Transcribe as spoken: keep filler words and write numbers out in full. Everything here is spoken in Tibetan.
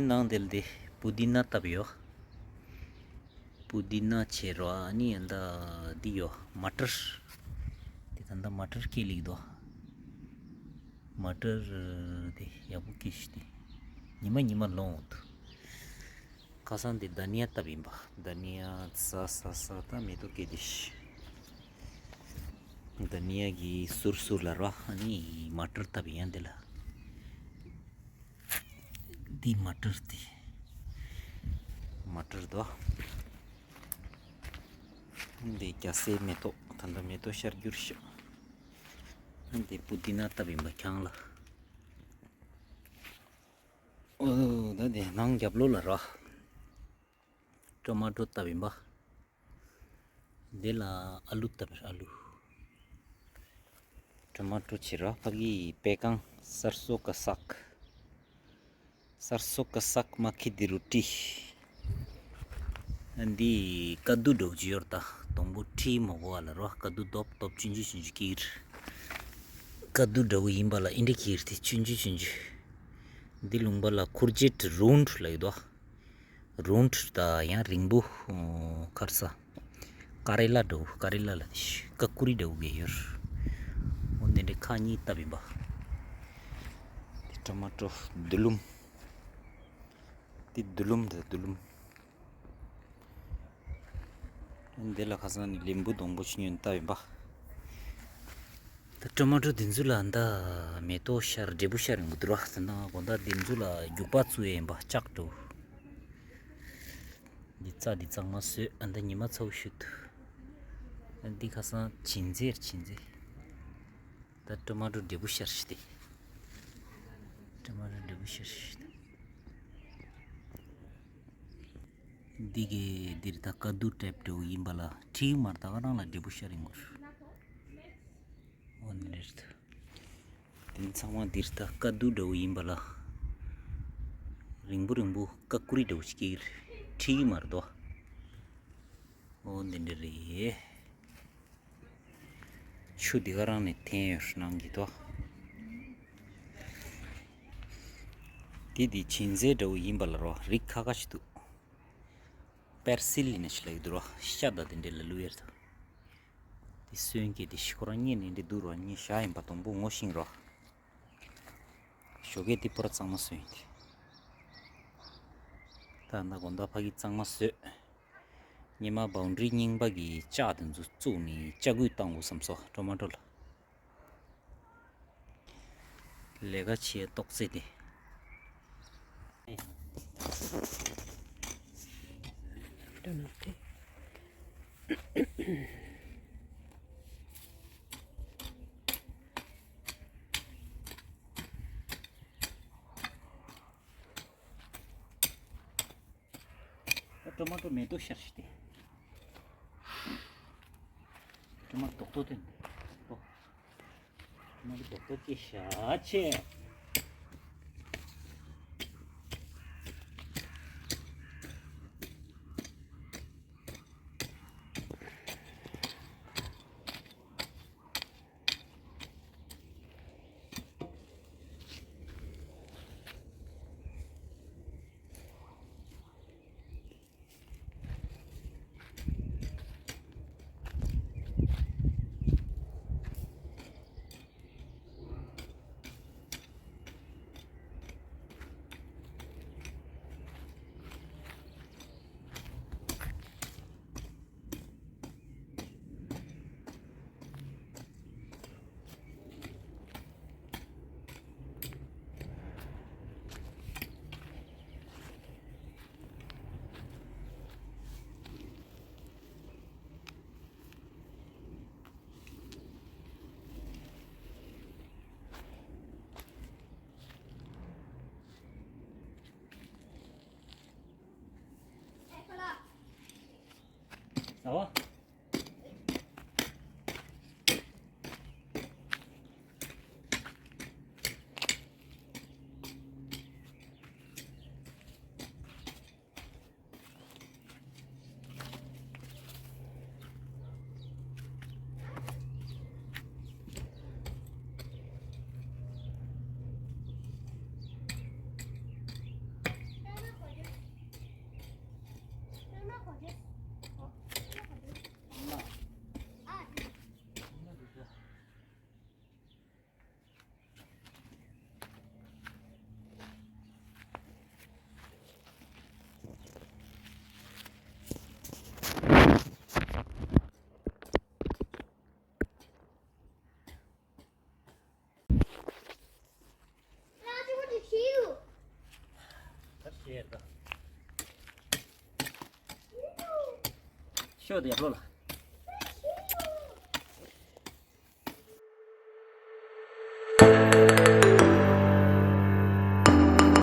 ནང་དེ་ལ་དེ་པུ་དི་ན་བཏབ་ཡོད། པུ་དི་ན་བྱས་རོ། ཨ་ནི་ཡ་འདི་ཡོད། མ་ཏར། དེ་ད་ལྟ་མ་ཏར་སྐྱེས་ལེགས་དོ། མ་ཏར་དེ་ཡག་པོ་སྐྱེས་ཤི་དེ། ཉི་མ་ཉི་མ་ལོང་འོང་དུ། ཁ་སང་དེ་དྷ་ནི་ཡ་བཏབ་ཡིན་པ། དྷ་ནི་ཡ་ཟ་ཟ་ཟ་ད་མེ་ཏོག་སྐྱེས་དེ་ཤི། དྷ་ནི་ཡ་གི་ཟུར་ཟུར་ལ་རོ། ཨ་ནི་མ་ཏར་བཏབ་ཡིན་ཡ་འདི་ལ། འདི་མ་ཏར་དེ། མ་ཏར་དོ། འདི་རྒྱ་སེ་མེ་ཏོག་ད་ལྟ་མེ་ཏོག་ཤར་རྒྱུར་ཤོག་འདི་པུ་དི་ན་བཏབ་ཡིན་པ་ཁྱང་ལ། ཨོ་ད་འདི་ནང་རྒྱབ་ལོགས་ལ་རོ། ཊོ་མ་ཊོ་བཏབ་ཡིན་པ། འདི་ལ་ཨ་ལུ་བཏབ་པ་རེད། ཨ་ལུ། ཊོ་མ་ཊོ་བྱེད་རོགས། ཕ་གི་པེ་ཀང་སར་སོ་ཀ་སག་སར་སོ་ཀ་སག་མ་ཁི་དི་རུ་ཏི། འདི་ཀ་དུ་འདྲ་བོ་ཅིག་ཡོད་རེད་ད། སྡོང་པོ་ཁྲི་མོ་གོ་བ་ལ་རོ། ཀ་དུ་རྡོབ་རྡོབ་ཆུང་ཆུང་ཆུང་ཆུང་ཀིར། ཀ་དུ་འདྲ་བོ་ཡིན་པ་ལ་ཨིན་འདྲ་ཀིར་དེ་ཆུང་ཆུང་ཆུང་ཆུང་། འདི་ལུང་པ་ལ་ཁུར་ཇེ་ཊི་རུན་ལ་ཡོད་དོ། རུང་ད་ཡང་རིང་པོ། ཁར་ས། ཀ་རེ་ལ་འདྲ་བོ། ཀ་རེ་ལ་ལ་ཀ་ཀུ་རི་འདྲ་བོ་གས་ཡོད། འོ་འདི་འདྲའི་ཁ་གཉིས་བཏབ་ཡིན་པ། དེ་ཊོ་མ་ཊོ་རྡུལ་ལུམ། དེ་རྡུལ་ལུམ་དེ་རྡུལ་ལུམ། འདི་ལ་ཁ་སང་ནས་ལིམ་བུ་སྡོང་པོ་ཆུ་ཉུང་བཏབ་ཡིན་པ། ད་ཊོ་མ་ཊོ་འདི་ཚོ་ལ་ད་མེ་ཏོག་ཤར་འབྲས་བུ་ཤར་ཡོང་གི་འདུག་ར། ད་ན་དགོང་དག་འདི་ཚོ་ལ་རྒྱུག་པ་བཙུགས་ཡས་ཡིན་པ་ལྕགས་འགྲོ། འདི་རྩྭ་འདི་གཙང་མ་བཟོས། ཨ་ད་ཉི་མ་ཚ་བོ་ཤུད་དུ། ཨ་འདི་ཁ་སང་བྱིན་རྫས་བྱིན་རྫས། ད་ཊོ་མ་ཊོ་འབྲས་བུ་ཤར་ཤི་སྟེ། ཊོ་མ་ཊོ་འབྲས་བུ་ཤར་ཤི་སྟེ། འདི་གའི་འདིར་ད་ཀ་དུ་ཊེབ་འདྲ་བོ་ཡིན་པ་ལ་ཁྲིའུ་མར་ད་ག་རང་ལ་འབྲས་བུ་ཤར་ཡིན་དགོས། འོ་ནི་རེད། དེ་ཚང་མ་འདིར་ད་ཀ་དུ་འདྲ་བོ་ཡིན་པ་ལ། རིང་པོ་རིང་པོ་ཀ་ཀུ་རི་འདྲ་བོ་ཞིག་གིས་ཁྲིའུ་མར་དོ། འོ་འདི་འདྲ་རེད། ཆུ་འདི་ག་རང་ནས་འཐེན་ཡོད་ནང་གི་དོ། དེ་འདི་བྱིན་རྫས་འདྲ་བོ་ཡིན་པ་ལ་རོ། རིགས་ཁ་ཁ་ཞིག་འདུག་པེར་སིལ་ཡིན་ན་ཞིག་ལ་ཡོད་འདུག་རོ། ཤ་དང་དེ་འདྲས་ལ་བླུགས་ཡོད་དོ། དེ་སོན་གྱི་དེ་ཤི་ཁོ་རང་གཉེར་ནས་འདྲེ་འདུག་རོ། གཉེར་བཞག་ཡིན་པ་དང་པོ་ངོ་ཤེས་རོ། ཞོགས་ཀས་དེ་པོ་ར་གཙང་མ་བཟོས་ཡིན་ཏེ། ད་ན་དགོང་དག་ཕ་གི་གཙང་མ་བཟོས། ཉི་མ་བའུན་ཌ་རི་རྙིང་པ་གི་ལྕགས་དེ་ཚོ་བཙུགས་ནས་ལྕགས་སྐུད་བཏང་དགོས་བསམ་སོང་ཊོ་མ་ཊོ་ལ། ལས་ཀ་བྱེད་ཏོག་ཙེ་དེ། ཊོ་མ་ཊོ་མེ་ཏོག་ཤར་ཤི་སྟེ། ཊོ་མ་ཊོ་རྡོག་རྡོག་སྟེ། ཊོ་མ་ཊོ་རྡོག་རྡོག་སྐྱེས་ཤག་ཆེ། ཤོག་དང་ཡར་ལོག་ལ།